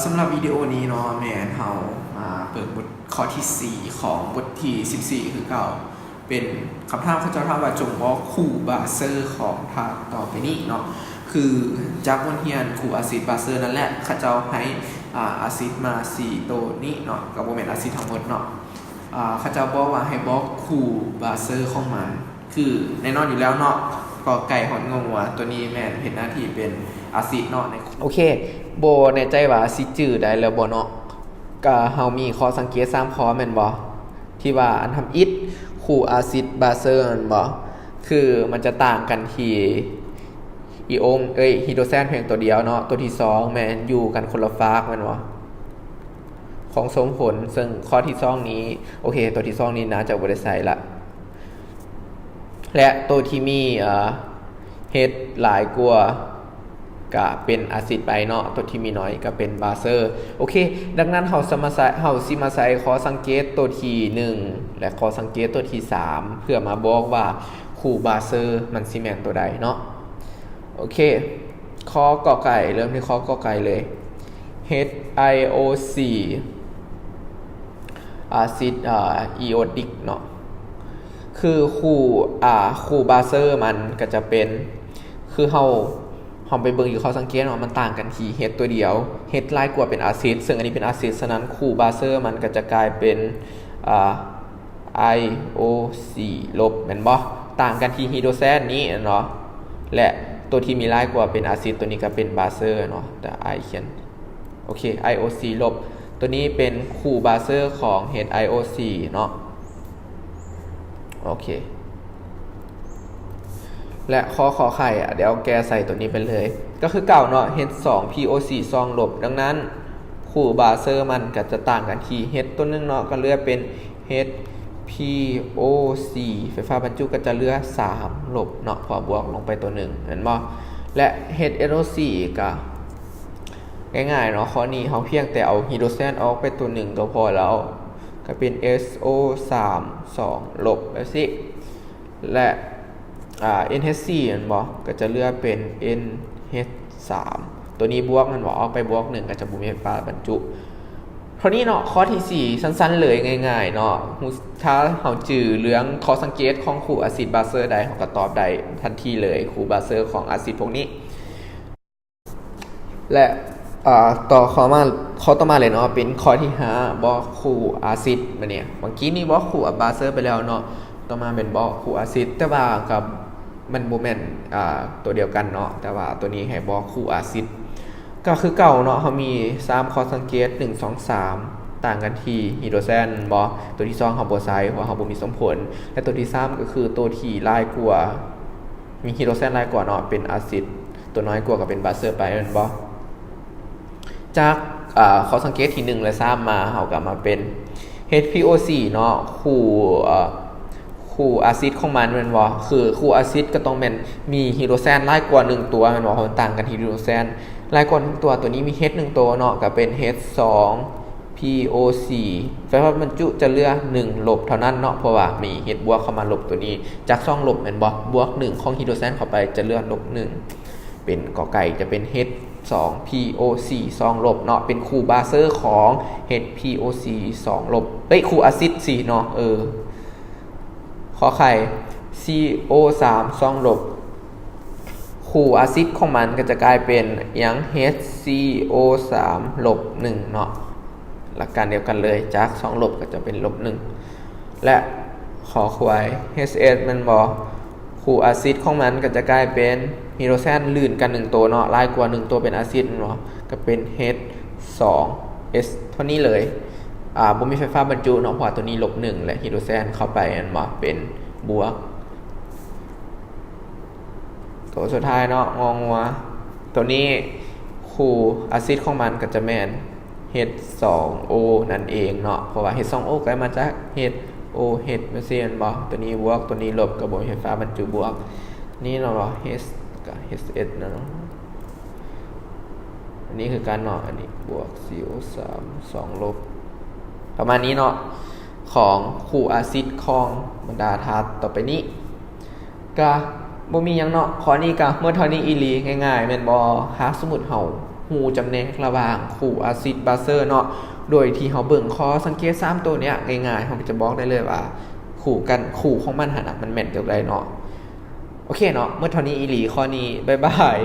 ສຳລັບວິດີໂອນີ້ເນາະ ແມ່ນເຮົາມາເບິ່ງບົດຂໍ້ທີສີ່ຂອງບົດທີສິບສີ່ຄືເກົ່າ ເປັນຄຳຖາມເຂົາເຈົ້າຖາມວ່າ ຈົ່ງບອກຄູ່ບາເຊີຂອງທາດຕໍ່ໄປນີ້ເນາະ ຄືຈາກບົດຮຽນຄູ່ອາຊິດບາເຊີນັ້ນແຫຼະ ເຂົາເຈົ້າໃຫ້ອາຊິດມາສີ່ໂຕນີ້ເນາະ ກໍບໍ່ແມ່ນອາຊິດທັງໝົດເນາະ ເຂົາເຈົ້າບອກວ່າໃຫ້ບອກຄູ່ບາເຊີຂອງມັນ. ຄືແນ່ນອນຢູ່ແລ້ວເນາະ ກໍໄກ່ຮອດງົງວ່າ ຕົວນີ້ແມ່ນເຮັດໜ້າທີ່ເປັນອາຊິດເນາະ ໃນ ໂອເຄ ບໍ່ແນ່ໃຈວ່າຊິຈື່ໄດ້ແລ້ວບໍ່ເນາະ ກະເຮົາມີຂໍ້ສັງເກດສາມຂໍ້ແມ່ນບໍ່ ທີ່ວ່າອັນທຳອິດຄູ່ອາຊິດບາເຊີແມ່ນບໍ່ ຄືມັນຈະຕ່າງກັນທີ່ອີອົງ ເອີຍ ຮີໂດຣແຊນພຽງຕົວດຽວເນາະ ຕົວທີສອງແມ່ນຢູ່ກັນຄົນລະຟາກແມ່ນບໍ່ ຂອງສົ່ງຜົນ ເຊິ່ງຂໍ້ທີສອງນີ້ ໂອເຄ ຕົວທີສອງນີ້ໜ້າຈະບໍ່ໄດ້ໃຊ້ລະ ແລະ ໂຕທີ່ມີເຮັດຫຼາຍກວ່າກະເປັນອາຊິດໄປເນາະ ໂຕທີ່ມີໜ້ອຍກະເປັນບາເຊີ ໂອເຄ ດັ່ງນັ້ນເຮົາສາມາດໃຊ້ ເຮົາຊິມາໃຊ້ຂໍ້ສັງເກດໂຕທີໜຶ່ງ ແລະ ຂໍ້ສັງເກດໂຕທີສາມ ເພື່ອມາບອກວ່າຄູ່ບາເຊີມັນຊິແມ່ນໂຕໃດເນາະ ໂອເຄ ຂໍ້ ກ ໄກ່ ເລີ່ມທີ່ຂໍ້ ກ ໄກ່ ເລີຍ ເຮັດໄອໂອສີ່ ອາຊິດ ອາ ອີໂອຕິກເນາະ ຄືຄູ່ ອາ ຄູ່ບາເຊີມັນກະຈະເປັນ ຄືເຮົາ ເຮົາໄປເບິ່ງຢູ່ຂໍ້ສັງເກດເນາະ ມັນຕ່າງກັນທີ່ເຮັດຕົວດຽວ ເຮັດຫຼາຍກວ່າເປັນອາຊິດ ເຊິ່ງອັນນີ້ເປັນອາຊິດ ສະນັ້ນຄູ່ບາເຊີມັນກະຈະກາຍເປັນ ອາ ໄອໂອສີ່ລົບແມ່ນບໍ່ ຕ່າງກັນທີ່ຮີໂດຣແຊນນີ້ແມ່ນບໍ່ ແລະ ໂຕທີ່ມີຫຼາຍກວ່າເປັນອາຊິດ ໂຕນີ້ກະເປັນບາເຊີເນາະ ແຕ່ໄອຂຽນ ໂອເຄ ໄອໂອສີ່ລົບ ໂຕນີ້ເປັນຄູ່ບາເຊີຂອງເຮັດໄອໂອສີ່ເນາະ ໂອເຄ ແລະ ຂໍ້ ຂໍໄຂ່ ດຽວແກ້ໃສ່ໂຕນີ້ໄປເລີຍ ກໍຄືເກົ່າເນາະ ເຮັດສອງພີໂອສີ່ສອງລົບ ດັ່ງນັ້ນຄູ່ບາເຊີມັນກະຈະຕ່າງກັນທີ່ເຮັດໂຕໜຶ່ງເນາະ ກະເຫຼືອເປັນ ເຮັດພີໂອສີ່ ໄຟຟ້າບັນຈຸກະຈະເຫຼືອສາມລົບເນາະ ເພາະບວກລົງໄປໂຕໜຶ່ງແມ່ນບໍ່ ແລະ ເຮັດເອັນໂອສີ່ກະງ່າຍໆເນາະ ຂໍ້ນີ້ເຮົາພຽງແຕ່ເອົາຮີໂດຣແຊນອອກໄປໂຕໜຶ່ງກະພໍແລ້ວ ກະເປັນເອັສໂອສາມສອງລົບ ແບບຊີ້ ແລະ ອາ ເອັນເອັດສີ່ແມ່ນບໍ່ ກະຈະເຫຼືອເປັນເອັນເອັດສາມ ໂຕນີ້ບວກແມ່ນບໍ່ ອອກໄປບວກໜຶ່ງກະຈະບໍ່ມີໄຟຟ້າບັນຈຸ ເທົ່ານີ້ເນາະ ຂໍ້ທີສີ່ ສັ້ນໆເລີຍ ງ່າຍໆເນາະ ຮູ້ ຖ້າເຮົາຈື່ເລື່ອງຂໍ້ສັງເກດຂອງຄູ່ອາຊິດບາເຊີໄດ້ ເຮົາກະຕອບໄດ້ທັນທີເລີຍ ຄູ່ບາເຊີຂອງອາຊິດພວກນີ້ ແລະ ອາ ຕໍ່ຂໍ້ມາ ຂໍ້ຕໍ່ມາເລີຍເນາະ ເປັນຂໍ້ທີຫ້າ ບອກຄູ່ອາຊິດ ບາດນີ້ ເມື່ອກີ້ນີ້ບອກຄູ່ບາເຊີໄປແລ້ວເນາະ ຕໍ່ມາແມ່ນບອກຄູ່ອາຊິດ ແຕ່ວ່າກະມັນບໍ່ແມ່ນ ອາ ໂຕດຽວກັນເນາະ ແຕ່ວ່າໂຕນີ້ໃຫ້ບອກຄູ່ອາຊິດ ກະຄືເກົ່າເນາະ ເຮົາມີສາມຂໍ້ສັງເກດ ໜຶ່ງ ສອງ ສາມ ຕ່າງກັນທີ່ຮີໂດຣແຊນແມ່ນບໍ່ ໂຕທີສອງເຮົາບໍ່ໃຊ້ ເພາະເຮົາບໍ່ມີສົມຜົນ ແລະ ໂຕທີສາມກະຄືໂຕທີ່ຫຼາຍກວ່າ ມີຮີໂດຣແຊນຫຼາຍກວ່າເນາະ ເປັນອາຊິດ ໂຕນ້ອຍກວ່າກະເປັນບາເຊີໄປແມ່ນບໍ່ ຈາກ ອາ ຂໍ້ສັງເກດທີໜຶ່ງ ແລະ ສາມ ມາ ເຮົາກະມາເປັນ ເຮັດພີໂອສີ່ເນາະ ຄູ່ ອາ ຄູ່ອາຊິດຂອງມັນແມ່ນບໍ່ ຄືຄູ່ອາຊິດກະຕ້ອງແມ່ນມີຮີໂດຣແຊນຫຼາຍກວ່າໜຶ່ງຕົວແມ່ນບໍ່ ເພາະມັນຕ່າງກັນທີ່ຮີໂດຣແຊນຫຼາຍກວ່າໜຶ່ງຕົວ ໂຕນີ້ມີເຮັດໜຶ່ງໂຕເນາະ ກະເປັນເຮັດສອງພີໂອສີ່ ໄຟຟ້າບັນຈຸຈະເຫຼືອໜຶ່ງລົບເທົ່ານັ້ນເນາະ ເພາະວ່າມີເຮັດບວກເຂົ້າມາລົບໂຕນີ້ ຈາກສອງລົບແມ່ນບໍ່ ບວກໜຶ່ງຂອງຮີໂດຣແຊນເຂົ້າໄປຈະເຫຼືອລົບໜຶ່ງ ເປັນ ກ ໄກ່ ຈະເປັນເຮັດສອງພີໂອສີ່ສອງລົບເນາະ ເປັນຄູ່ບາເຊີຂອງເຮັດພີໂອສີ່ສອງລົບ ເອີຍ ຄູ່ອາຊິດສີ່ເນາະ ເອີ ຂໍໄຂ່ ຊີໂອສາມສອງລົບ ຄູ່ອາຊິດຂອງມັນກະຈະກາຍເປັນຫຍັງ ເຮັດຊີໂອສາມລົບໜຶ່ງເນາະ ຫຼັກການດຽວກັນເລີຍ ຈາກສອງລົບກະຈະເປັນລົບໜຶ່ງ ແລະ ຂໍຄວາຍ ເຮັດເອັດແມ່ນບໍ່ ຄູ່ອາຊິດຂອງມັນກະຈະກາຍເປັນຮີໂດຣແຊນລື່ນກັນໜຶ່ງໂຕເນາະ ຫຼາຍກວ່າໜຶ່ງໂຕເປັນອາຊິດແມ່ນບໍ່ ກະເປັນເຮັດສອງເອັດເທົ່ານີ້ເລີຍ ອາ ບໍ່ມີໄຟຟ້າບັນຈຸເນາະ ເພາະວ່າໂຕນີ້ລົບໜຶ່ງ ແລະ ຮີໂດຣແຊນເຂົ້າໄປແມ່ນບໍ່ ເປັນບວກ ໂຕສຸດທ້າຍເນາະ ງໍງົວ ໂຕນີ້ຄູ່ອາຊິດຂອງມັນກະຈະແມ່ນ ເຮັດສອງໂອນັ້ນເອງເນາະ ເພາະວ່າເຮັດສອງໂອກະມາຈາກເຮັດໂອເຮັດ ແມ່ນຊີ້ແມ່ນບໍ່ ໂຕນີ້ບວກ ໂຕນີ້ລົບ ກະບໍ່ມີໄຟຟ້າບັນຈຸບວກ ນີ້ເນາະ ເຮັດ ກະເຮັດເອັດເນາະ ອັນນີ້ຄືກັນເນາະ ອັນນີ້ບວກຊີໂອສາມສອງລົບ ປະມານນີ້ເນາະ ຂອງຄູ່ອາຊິດຂອງບັນດາທາດຕໍ່ໄປນີ້ ກະບໍ່ມີຫຍັງເນາະ ຂໍ້ນີ້ກະໝົດເທົ່ານີ້ອີ່ຫຼີ ງ່າຍໆແມ່ນບໍ່ ຫາກສົມມຸດເຮົາ ຮູ້ຈຳແນກລະຫວ່າງຄູ່ອາຊິດບາເຊີເນາະ ໂດຍທີ່ເຮົາເບິ່ງຂໍ້ສັງເກດສາມໂຕເນີ້ຍງ່າຍໆ ເຮົາກໍຈະບອກໄດ້ເລີຍວ່າຄູ່ກັນ ຄູ່ຂອງມັນຫັ້ນນະ ມັນແມ່ນຕົວໃດເນາະ. ໂອເຄເນາະ ໝົດເທົ່ານີ້ອີ່ຫຼີ ຂໍ້ນີ້ ບາຍບາຍ.